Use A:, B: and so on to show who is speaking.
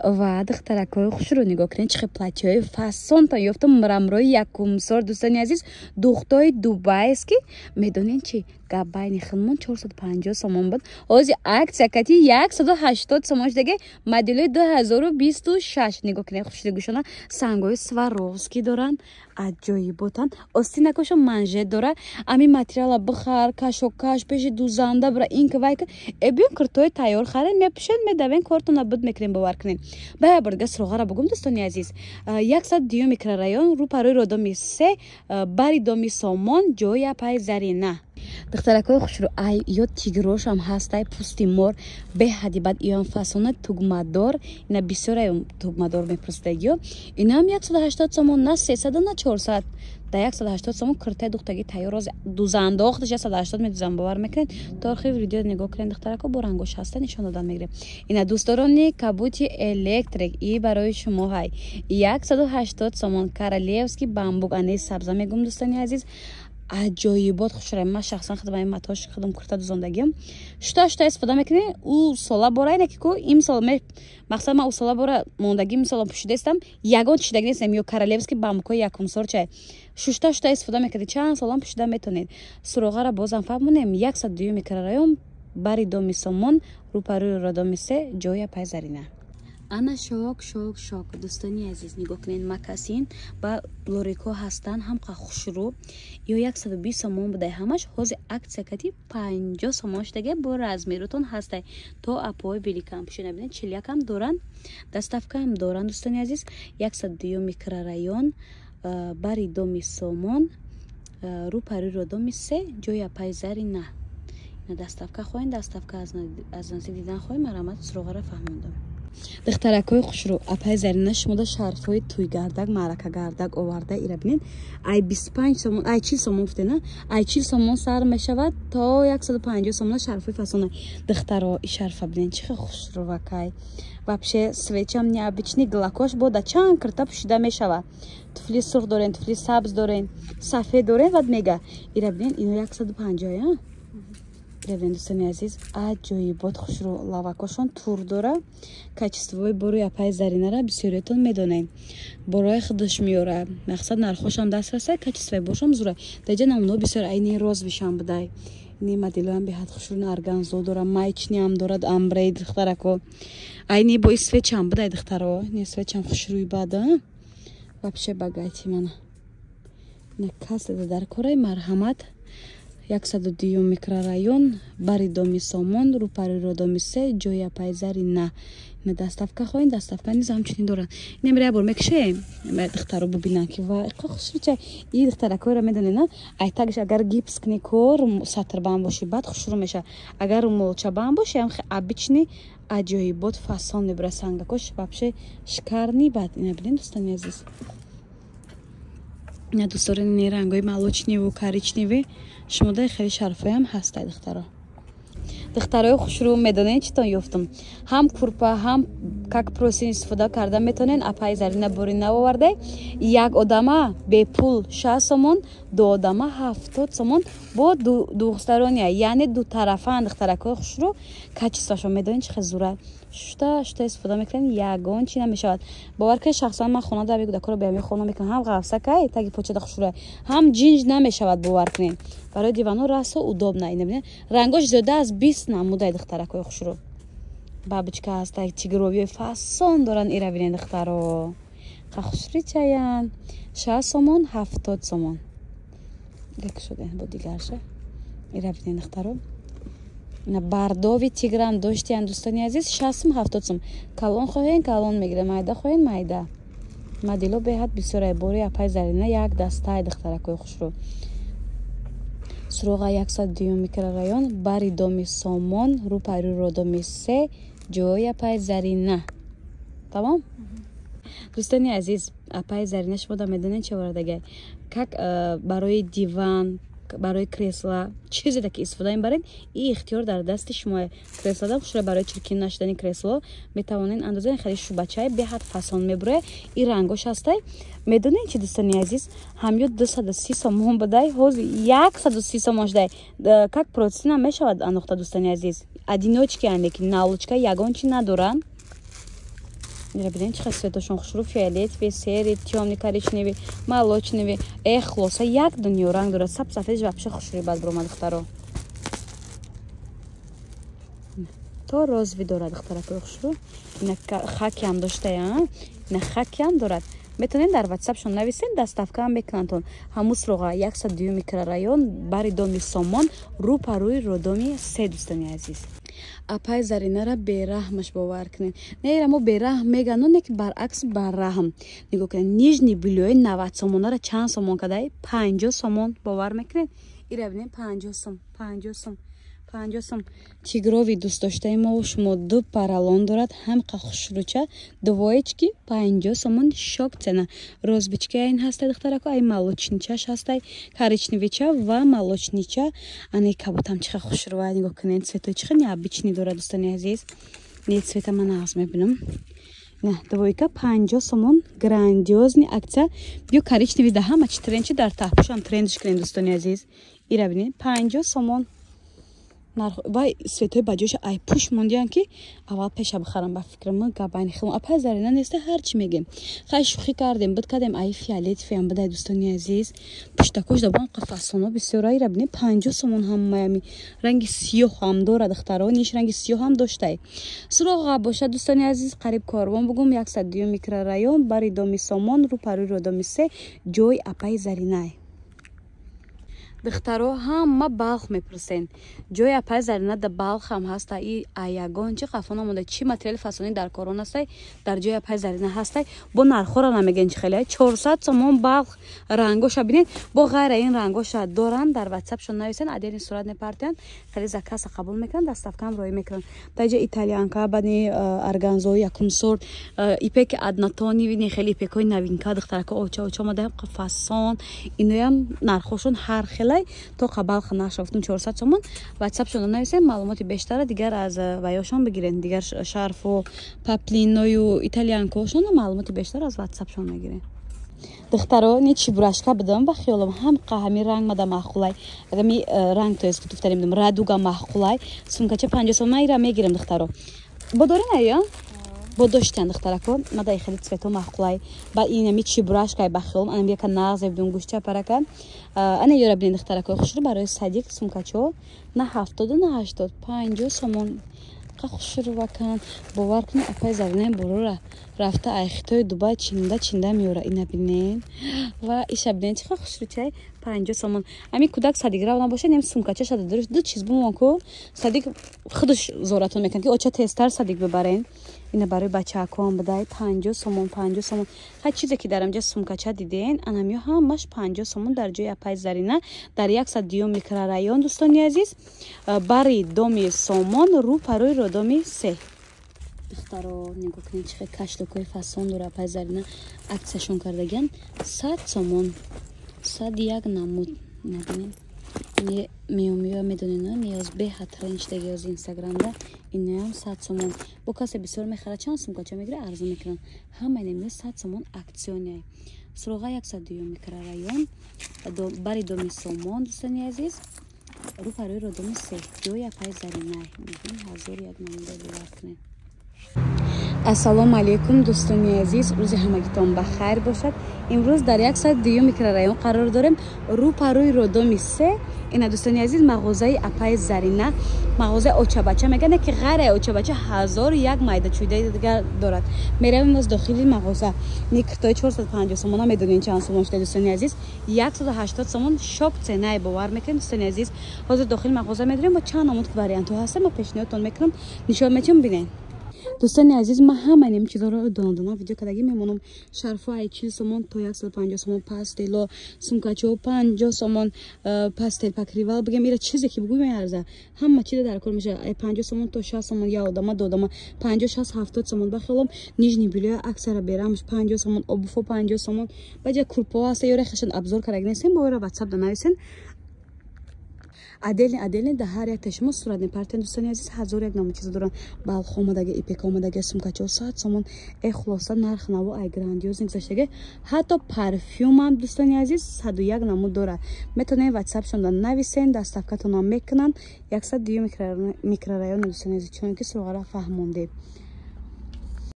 A: Ва духтаракҳои хушрӯ, нигоҳ кунед, чӣ хел платьяҳои фасонтон ёфтам, мраморои якумсор. Дӯстони азиз, духтои дубайский, медонед чи гап? Байни хилмон 450 сомон буд, ҳозир акция кати 180 сомон шудаги. Моделои 2026, нигоҳ кунед, хушрӯгишона сангҳои Сваровски доранд, аҷоиботанд. Остинакошо манжет дора. Ами материала бихар, кашокаш пеши дузанда бира, ин ки вай ки эбиён, киртои тайёр харен, мепӯшед, медавен, кортона буд мекунем. Бовар кунед, ба як бор дига суроғара бугум, дӯстони азиз: 102-юм микрорайон, рӯпарои роддоми се, бари доми Сомон, ҷои апай Зарина. Духтаракҳои хушрӯ, ай ё тигрошам ҳастай, пӯсти мор, беҳади бад иён фасона, тугмадор. Ина бисёр тугмадор мепурсидагиё. Инам 180 сомон, на 300, на 400, да 180 сомон киртаи духтаги тайёр, рози дузандохташ 180 медузам, бовар мекунед? То охири видео нигоҳ кунед, духтарако, бо рангош ҳаста, нишон додан мегирем. Ина дӯстдорони кабути электрик, и барои шумо ҳай 180 сомон, королевский бамбук, ане сабза мегум. Дӯстони азиз, аҷоибот, хушрай. Ман шахсан худам ин матош худам курта дузондагиам, шута шута истифода мекунӣ. Ӯ сола бора ине ки ку имсол, мақсад, ман ӯ сола бора мондагӣ, имсола пӯшидаистам, ягон чидаги нестам. Ё королевский бамбукҳои якумсор чай, шушта шута истифода мекунед, чанд солам пӯшида метонед. Суроғаро бозам фаҳмонем: 102-юм микрорайон, бари доми Сомон, рӯпарӯи роддоми се, ҷои апай Зарина. Ана шок, шок, шок! Дӯстони азиз, нигоҳ кунед, мокасин ба лорико ҳастанд, ҳамқа хушрӯ. Ё 120 сомон будай ҳамаш, ҳозир акция кати 50 сомон шудаге. Бо размеротон ҳастай, то апои великан пӯшина. Бинед, чилякам доранд, доставкаам доранд. Дӯстони азиз, 102-юм микрорайон, бари доми Сомон, рӯпари роддоми се, ҷои апай Зарина. Доставка хоҳем, доставка аз наздик дидан хоҳем, марҳамат, суроғаро фаҳмондам. Духтаракҳои хушрӯ, апай Зарина шумода шарфҳои тӯйгардак, маъракагардак оварда. Ира бинед, ай 25 сомон, ай 40 сомон гуфтена, ай 40 сомон сар мешавад то 150 сомона шарфҳои фасона. Духтаро, и шарфа бинед, чӣ хел хушрӯвакай вообще, свечам необычный, глакош бода чанд кирта пӯшида мешавад. Туфли сурх дорен, туфли сабз дорен, сафед дорен, вад мега. Ира бинед, ино 150. Ира бинед, дӯстони азиз, аҷоибот, хушрӯ, лавакошон тур дора. Качествои бори апаи Заринара бисёриятон медонед, борои худаш меёра, мақсад, нархошам даст раса, качествои боршам зура. Даҷа намунаҳо бисёр, айни розовыйшам будай, ини моделоам беҳад хушрӯ, органзо дора, маечныйам дорад, амбре. Духтарако, айни бо свечам будай, духтаро, ини свечам хушрӯи бада, вообще богатый. Мана на касе дар кораи, марҳамат, 102-юм микрорайон, бари доми Сомон, рӯпари роддоми се, ҷои апай Зарина. Ина доставка хоҳем, доставка низ ҳамчунин доранд. Инамира як бор мекушем, духтаро бубинанд, ки ва хушрӯча. И духтаракҳоро медонед, на айтагш, агар гипс кунӣ, кор сатрбанд бошӣ, баъд хушрӯ мешавад. Агар румолчабанд бошӣ, ҳам обычный, аҷоибот, фасон мебура, сангакош вообще шикарный. Баъд ина бинед, дӯстони азиз, ина дӯстдорони рангҳои молочныйву коричневый, шумода хеле шарфҳоям ҳастай. Духтаро, духтарои хушрӯ, медонед читон ёфтум? Ҳам курпа, ҳам как простынь истифода карда метонен. Апаи Зарина бори навоварда. Як одама бепул 60 сомон, ду одама 70 сомон, бо двухсторонняя, яъне дутарафаан. Духтаракҳои хушрӯ, качествашо медонед чӣ хел зура? Шушта шушта истифода мекунед, ягон чи намешавад. Бовар кунед, шахсан ман хона дар кӯдакҳоро беами хона мекунам, ҳам ғафсакай таги почада хушрӯя, ҳам ҷинҷ намешавад. Бовар кунед, барои дивано расо удобно. Ина рангош зиёда аз 20 намудай. Духтаракҳои хушрӯ, бабочка ҳаста, тигровиёи фасон доранд. Ира бинед, духтаро, хушричаян, 60 сомон, 70 сомон як шуде бо дигарша. Ира бинед, духтаро, бордовый тиграм доштиян. Дӯстони азиз, 60 сум, 70 сум. Калон хоҳен, калон мегирем, майда хоҳен, майда. Модело беҳад бисёрай. Бори апай Зарина як дастаи. Духтаракҳои хушрӯ, суроға: 102-юм микрорайон, бари доми Сомон, рӯпари роддоми се, ҷои апай Зарина. Тамом. Дӯстони азиз, апай Зарина шумо медонед чӣ овардагай? Как барои диван, барои кресла, чизе ки истифода мебаред, и ихтиёр дар дасти шумо. Креслада хушра, барои чиркин нашудани кресло метавонед андозаи хеле шубачай, беҳад фасон мебурад. И рангош ҳастай. Медонед чи, дӯстони азиз, ҳамё 230 сомон будай, ҳозир 130 сомон шудай. Как простынь мешавад андохта. Дӯстони азиз, одиночки ане ки наволочка ягон чи надоранд. Ира бинед чӣ хел цветошон хушрӯ: фиолетовый, серый, тёмный коричневый, молочный. Хулоса, як дунё ранг дорад. Саб сафедш вообще хушрӯи бад биромад, духтаро. То розовый дорад, духтаракои хушрӯ. Ина хакиам доштая, ина хакиам дорад. Метавонед дар ватсапшон нависен, доставкаам мекунандтон. Ҳамун суроға: 102 микрорайон, бари доми Сомон, рӯ па рӯи родоми се. Дӯстони азиз, апай Заринара бераҳмаш, бовар кунед. Не, мо бераҳм мегану, не ки баръакс, барраҳм. Нигоҳ кунед, нижний бельёи 90 сомонара чанд сомон кадай? 50 сомон, бовар мекунед? Ира бинед, 50 сом, 50 сом, 50 сом. Тигровый дӯстдоштаи мо шумо ду паралон дорад, ҳамқа хушрӯча, двоечки 50 сомон, шок цена. Розовичка ин ҳастай, духтарако, ай молочничаш ҳастай, коричневича ва молочнича. Ане кабутам чиха хушрӯа, нигоҳ кунед, цветои чиха необычный дорад, дӯстони азиз. Не, цвета ман нағз мебинам. На, двойка 50 сомон, грандиозный акция. Бё, коричневый да ҳама чи тренд чи, дар таҳпушам трендш кунед, дӯстони азиз. Ира бинед, 50 сомон. Вай цветои ба ҷоша ай пуш мондиян, ки аввал пеша бихарам. Ба фикрам, габайни хилм апай Зарина неста, ҳарчи мегем. Хай, шӯхӣ кардем, буд кардем. Ай фиолетовыям будай, дӯстони азиз. Пуштакош дабон қафасоно бисёр. Айра бинед, 50 сомон. Ҳамаями ранги сиёҳ ҳам дорад, духтаро, ниш ранги сиёҳ ҳам доштай. Суроға бошад, дӯстони азиз, қариб корвон бугум, 102 микрорайон, бари доми Сомон, рӯ парӯи родоми се, ҷои апаи Заринай. Духтаро, ҳама Балх мепурсен. Ҷои апаи Зарина да Балх ҳам ҳаста. И ягон чи қафо намонда. Чӣ материали фасонӣ дар корон ҳастай, дар ҷои апаи Зарина ҳастай. Бо нархҳоро намегӯен, чӣ хеле: 400 сомон Балх. Рангоша бинед, бо ғайра ин рангоша доранд. Дар ватсапшон нависен, отдельный сурат мепартиянд, хеле заказа қабул мекунанд, доставкаам роӣ мекунанд. Дар ҷа итальянка, бани органзои якум сорт, ипеки однотонный, хеле ипекҳои новинка, духтарако, оча оча омада, фасон. Иноям нархҳошон ҳар хелай. То Балха наша гуфтум, 400 сомон. Ватсапшонро нависем, маълумоти бештара дигар аз ваёшон бигирен. Дигар шарфу поплиною итальянкошон маълумоти бештар аз ватсапшон мегирен. Духтаро, не, чебурашка будам ба хиёлам, ҳамқа ҳамин ранг мада маъқулай. Агами ранг, то есть гуфтарем, радуга маъқулай. Сумкача 50 сом, ман ира мегирем, духтаро. Бо дорен ая, бо доштиян, духтарако. Мада хеле цвето маъқулай. Ба инами чебурашкай ба хиёлам, анам яка нағзе бидум гӯшча парака. Ана ёра бинед, духтаракои хушрӯ, барои садик сумкачо на 70, на 80, 50 сомон. Қа хушрӯвакан, бовар кунед, апай Заринаи борора рафта ай Хитои, Дубай чинда чинда меёра. Ина бинед ва иша бинед, чӣ қа хушрӯчай, 50 сомон. Ами кӯдак садик рав набошад, нем сумкача шада ду чиз бумон ку, садик худаш зоратон мекунад, ки оча, тезтар садик бибарен. Ина барои бачаакоам будай, 50 сомон, 50 сомон. Хай, чизе ки дар амҷа сумкача диден, анамё ҳамаш 50 сомон дар ҷои апай Зарина, дар 102 микрорайон, дӯстони азиз, бари доми Сомон, рӯ парои родоми се. Духтаро, нигоҳ кунед, чӣ хел кашлукҳои фасон дора апай Зарина, акцияшон кардагиан, 100 сомон, 101 намуд. Набинед, миёмиё, медонед, ниёз беҳад тренд шидаги ози инстаграмда. Иноям 100 сомон. Бо касе бисёр мехарад, чанд сумкача мегира, арзон мекунанд. Ҳамаи намиё 100 сомон, акционный. Суроға: 102 микрорайон, бари доми Сомон, дӯстони азиз, рӯ парои родоми се, ҷои апаи Заринай. 1001 намуда, бовар кунед. Ассалому алайкум, дӯстони азиз, рӯзи ҳамагитон ба хайр бошад. Имрӯз дар 102 микрорайон қарор дорем, рӯ парои родоми се. Ина, дӯстони азиз, мағозаи апаи Зарина, мағозаи очабача мегӯянд, ки ғайраи очабача 1001 майдачӯйдаи дигар дорад. Меравем аз дохили мағоза. Никртои 450 сомона, медонед чанд сомон шуда, дӯстони азиз? 180 сомон, шок ценае, бовар мекунем, дӯстони азиз. Ҳозир дохили мағоза медорем, мо чанд намуд вариантҳо ҳастем, мо пешниҳодтон мекунам, нишон метиҳам, бинед. Дӯстони азиз, ман ҳама нем чизоро дона-дона видео кардагӣ мемонам. Шарфо ай 40 сомон то 150 сомон, пастело, сумкачо 50 сомон, постель, покрывал бигем, ира чизе ки бугӯй меарза, ҳама чиза дар кор меша. Ай 50 сомон то 60 сомон, я одама додама 50, 60, 70 сомон. Ба хиёлам, нижний бельё аксара берамш 50 сомон, обувьо 50 сомон. Баҷа курпо ҳаста, ёра хешан обзор кардаги нестем, бо ёра ватсап да нависен. Отдельный, отдельный да ҳар якта шумо сурат мепартен. Дӯстони азиз, 1001 намуд чизо доранд. Балх омадаги, ипек омадаги, сумкачо 100 сомон. Хулоса, нарх наво ай грандиозный гузаштаги. Ҳатто парфюмам, дӯстони азиз, 101 намуд дорад. Метавонед ватсапшонда нависен, доставкатонам мекунанд. 102 микрорайони, дӯстони азиз, чунки суроғара фаҳмондем.